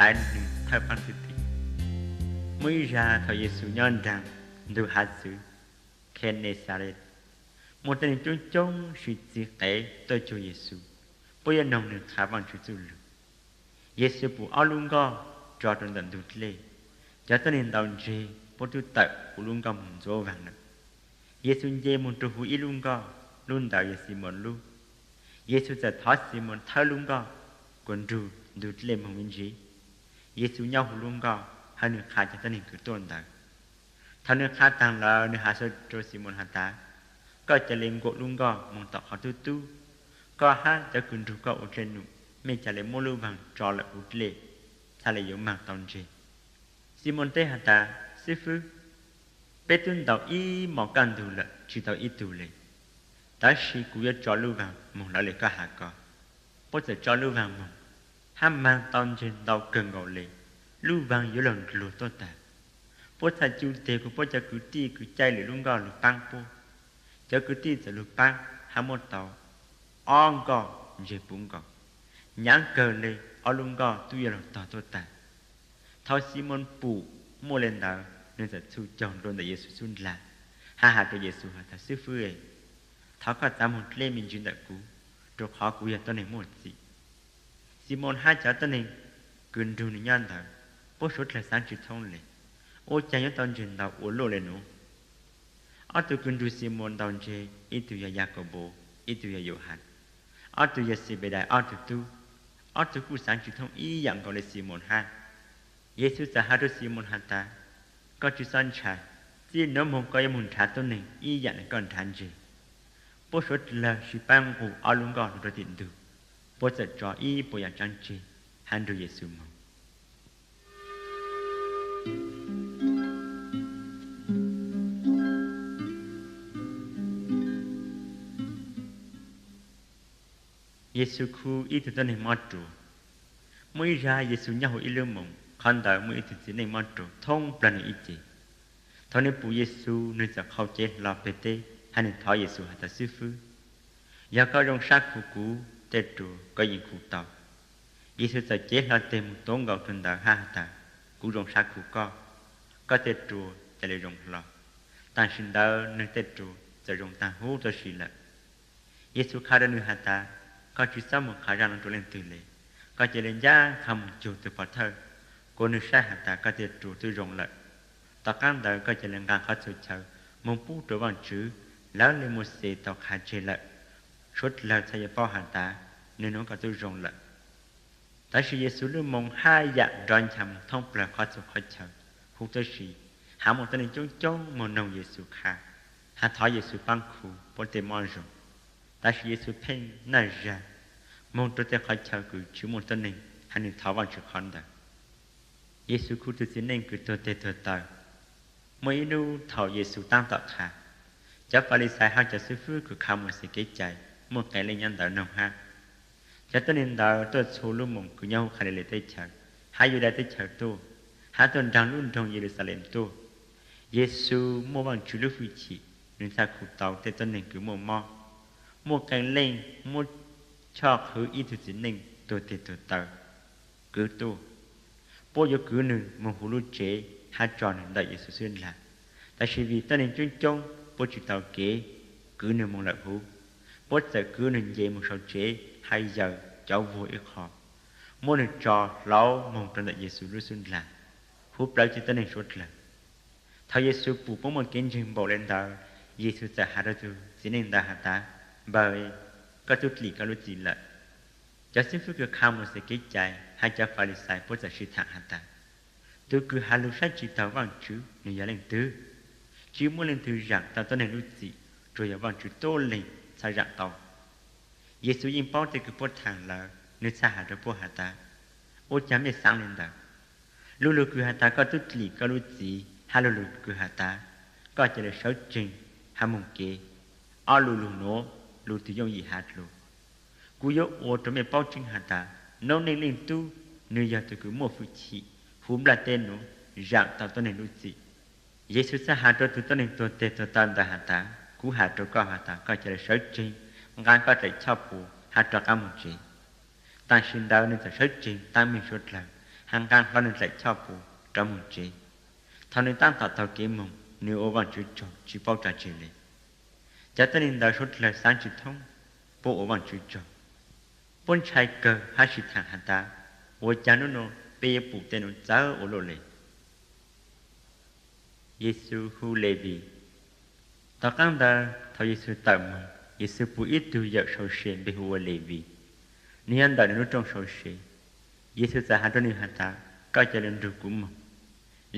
Haiv neeg thawj pheej thwj tim. Muaj ib zag thaum Yexus nyob nraag ntug hav txwv Khenesares, muaj tej neeg coob coob siv txiv qev tuaj cuag Yexus, puab yuav noog nws qha Vaajtswv txuj lug. Yexus pum ob lub nkoj tso rua ntawm ntug dlej. Cov tuab neeg ntaus ntseg puab tub tawm huv lub nkoj moog ntxuav vaag lawm. Yexus nce moog rua huv ib lub nkoj, lub ntawd yog Ximoos lub. Yexus txawm thov Ximoos thawb lub nkoj kuas nrug ntug dlej moog me ntsis. Yexus nyob huv lub nkoj, hab nws qha cov tuab neeg kws tuaj ntawd. Thaum nws qha taag lawm, nws has rua Ximoos has tas, koj ca le nkaum lub nkoj moog tom qhov tub tub, koj hab cov kws nrug koj ua dlej num, mej ca le muab lub vaag tso lawm huv dlej, txhaj le yuav maag tau ntseg. Ximoos teb has tas, Xib fwb, peb tub ntaus ib mos kaj ntug lawm tsi tau ib tug le, tab sis kuv yuav tso lub vaag moog lawv le koj has ko. Puab txawm tso lub vaag moog, hab maag tau ntseg ntau kawg nkaus le, lub vaag yuav luag ndluag tuaj taag. Puab txhaj cu teg kuas puab cov kwv tij kws caij lwm lub nkoj lug paab puab. Cov kwv tij txawm lug paab hab muab tau ob nkoj ntseg puv nkaus. Nyaav kawg le, ob lub nkoj tub yuav luag tog tuaj taag. Thaum Ximoos pum muaj le ntawd, nws txawm txhu caug nrua ntawm Yexus xub ndlag, hab has rua Yexus has tas, Xib fwb e, thov koj txav moog dleb me ntsis ntawm kuv, rua qhov kuv yog tuab neeg muaj txim. Ximoos hab cov tuab neeg kws nrug nws nyob ntawd, puab suav dlawg xaav tsi thoob le, ua caag yuav tau ntseg ntau ua luaj le nuav. Ob tug kws nrug Ximoos ntaus ntseg, ib tug yog Yakaunpaus, ib tug yog Yauhas. Ob tug yog Xebedais ob tug tub. Ob tug kuj xaav tsi thoob ib yaam nkaus le Ximoos hab. Yexus txawm has rua Ximoos has tas, koj tsi xob ntshai, txij nuav moog koj yuav moog nrhav tuab neeg ib yaam le koj nrhav ntseg. Puab suav dlawg sib paab nqus ob lub nkoj lug rua tim ntug, puab txawm tso ib puas yaam tsaab tseg hab nrug Yexus moog. Yexus khu ib tug tuab neeg mob ruas. Muaj ib zag Yexus nyob huv ib lub moos, qhov ntawd muaj ib tug txiv neej mob ruas thoob plawg nws ib ce. Thaum nws pum Yexus, nws txawm qhau cev hlo peg teb hab nws thov Yexus has tas, Xib fwb, yog koj zoo sab khu kuv tej ruas, koj yeej khu tau. Yexus txawm cev hlo teg moog tuav nkaus rua ntawd hab has tas, kuv zoo sab khu koj, koj tej ruas ca le zoo hlo. Tam sim ntawd nws tej ruas txawm zoo taag huv tuab si lawm. Yexus qha rua nws has tas, koj tsi xob moog qha zaaj nuav rua leej twg le, koj ca le ncaab qha moog cuag tug pov thawj, kuas nws saib has tas koj tej ruas tub zoo lawm. Tom qaab ntawd koj ca le nqaa qhov txhua chaw moog pub rua Vaajtswv, lawv le Mauxes tau qha tseg lawm. Suav dlawg txhad yuav paub has tas, nwg nuav koj tub zoo lawm. Tab sis Yexus lub moo haj yaam nrov ncha moog thoob plawg qhov txhua qhov chaw huv tuab si, hab muaj tuab neeg coob coob moog noog Yexus qha, hab thov Yexus paab khu puab tej mob zoo. Tab sis Yexus pheej naj zag moog rua tej qhov chaw kws tsi muaj tuab neeg hab nws thov Vaajtswv qhov ntawd. Yexus khu tug txiv neej kws tuag teg tuag taw. Muaj ib nub thaum Yexus taab tom qha, cov Falixais hab cov xib fwb kws qha Mauxes kev cai muaj qee leej nyob ntawd noog hab. Cov tuab neeg ntawd tuaj txhua lub moos kws nyob huv Khaliles teb chaws, hab Yudais teb chaws tuaj, hab tuaj nraag lub nroog Yeluxalees tuaj. Yexus muaj Vaajtswv lub fwj chim, nws txhaj khu tau tej tuab neeg kws muaj mob. Muaj qee leej muab choj qhwv ib tug txiv neej tuag teg tuag taw kwv tuaj. Puab yuav kwv nws moog huv lub tsev hab tso nws ntawm Yexus xub ndlag. Tab sis vim tuab neeg coob coob puab tsi tau kev kwv nws moog lawm huv, puab txawm kwv nws nce moog sau tsev hab yaws cov vuag ib qho, muab nws tso hlauv moog rua ntawm Yexus lub xub ndlag, huv plawv cov tuab neeg suav dlawg. Thaum Yexus pum puab muaj kev ntseeg npaum le ntawd, Yexus txawm has rua tug txiv neej ntawd has tas, npawg, koj tub dlim koj lub txim lawm. Cov xib fwb kws qha Mauxes kev cai hab cov Falixais puab txawm sib thaam has tas, tug kws has lug saib tsi taug Vaajtswv nwg yog leej twg? Tsi muaj leej twg zaam tau tuab neeg lub txim, tsuas yog Vaajtswv tuab leeg txhaj zaam tau. Yexus yeej paub tej kws puab thaam lawm, nws txhaj has rua puab has tas, ua caag mej xaav le ntawd? Lu lug kws has tas koj tub dlim koj lub txim, hab lu lug kws has tas koj ca le sawv tseeg hab moog kev, ob lu lug nuav lug twg yooj yim has dlua? Kuv yuav ua rua mej paub tseeb has tas, noob neej leej tub, nwg yog tug kws muaj fwj chim huv nplaj teb nuav zaam tau tuab neeg lub txim. Yexus txhaj has rua tug tuab neeg tuag teg tuag taw ntawd has tas, kuv has rua koj has tas koj ca le sawv tseeg, nqaa koj dlaim choj pua hab rov qaab moog tsev. Tam sim ntawd nwg txawm sawv tseeg taab meeg suav dlawg nqa nqa hlo nws dlaim choj puv rov mus tsev. Thaum nws tab tom taug kev mus, nws ua Vajtswv tsaug tsis paub tso tseg li. Cov tuab neeg ntawd suav dlawg xaav tsis thoob, puab ua Vajtswv tsaug. Puab ntshai kawg hab sis thaam has tas, ua caag nub nua peb yuav pum tej nuav txawv ua luaj li? Yexus hu Levis. Tom qaab ntawd thaum Yexus tawm moog, Yexus pum ib tug yawm sau se npe hu ua Levis, nwg yog ntawm nwg lub rooj sau se. Yexus txawm has rua nwg has tas, koj ca le nrug kuv moog.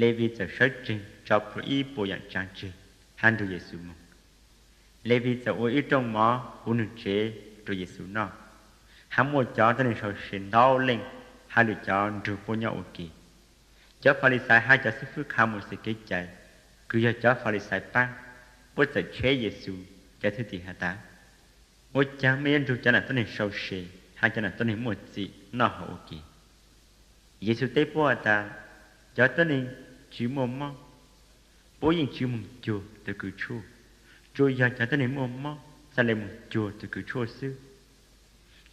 Levis txawm sawv tseeg tso plhuav ib puas yaam tsaav tseg hab nrug Yexus moog. Levis txawm ua ib rooj mov huv nwg tsev rua Yexus noj, hab muaj cov tuab neeg sau se ntau leej hab lwm cov nrug puab nyob ua ke. Cov Falixais hab cov xib fwb qha Mauxes kev cai, kws yog cov Falixais paab, puab txawm tsheb Yexus cov thwj tim has tas, ua caag mej yuav nrug cov nam tuab neeg sau se hab cov nam tuab neeg muaj txim noj haus ua ke? Yexus teb puab has tas, cov tuab neeg tsis muaj mob, puab yeej tsis moog cuag tug kws tshuaj, tsuas yog cov tuab neeg muaj mob xaav le moog cuag tug kws tshuaj xwb.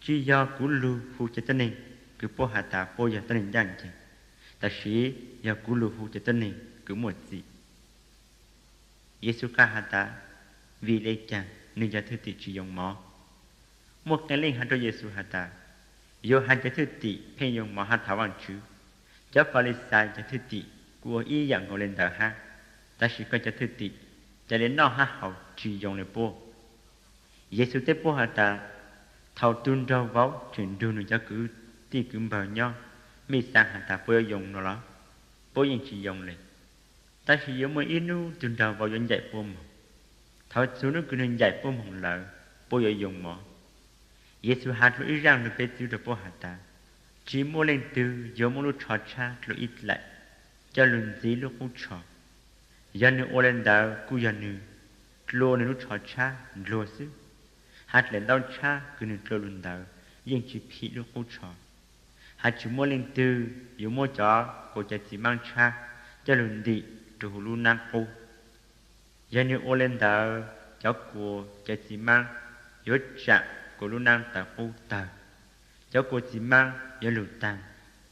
Tsis yog kuv lug hu cov tuab neeg kws puab has tas puab yog tuab neeg ncaaj nceeg, tab sis yog kuv lug hu cov tuab neeg kws muaj txim. Yexus qha has tas, vim le caag nwg cov thwj tim tsis yoo mov? Muaj qee leej has rua Yexus has tas, Yauhas cov thwj tim pheej yoo mov hab thov Vaajtswv. Cov Falixais cov thwj tim kuj ua ib yaam nkaus le ntawd hab, tab sis koj cov thwj tim ca le noj hab haus tsis yoo le puab. Yexus teb puab has tas, thaum tug nraug vauv tseem nrug nwg cov kwv tij kwv npawg nyob, mej xaav has tas puab yuav yoo no los? Puab yeej tsis yoo le. Tab sis yuav muaj ib nub tug nraug vauv yuav ncaim puab moog. Thaum txug nub kws nwg ncaim puab moog lawm, puab yuav yoo mov. Yexus has dlua ib zaaj lug piv txwv rua puab has tas, tsis muaj leej twg yuav muab lub tsho tshab dlua ib dlaim coj lug ntxiv lub qub tsho. Yog nwg ua le ntawd kuj yog nwg dlua nwg lub tsho tshab ndluag xwb, hab dlaim ntaub tshab kws nwg dlua lug ntawd yeej tsis phim lub qub tsho. Hab tsis muaj leej twg yuav muab cov kua cawv txiv maab tshab coj lug ntim rua huv lub naab qub. Yog nwg ua le ntawd, cov kua cawv txiv maab yuav tsaam kua lub naab tawv qub tawg, cov kua txiv maab yuav lug taag,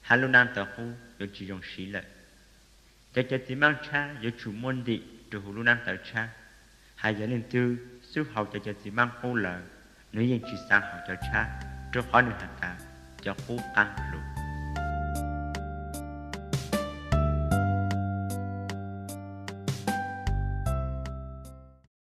hab lub naab tawv qub yuav tsis zoo siv lawm. Cov cawv txiv maab tshab yuav tsum muab ntim rua huv lub naab tawv tshab. Hab yog leej twg xub haus cov cawv txiv maab qub lawm, nwg yeej tsis xaav haus cov tshab, rua qhov nwg has tas cov qub qaab lug.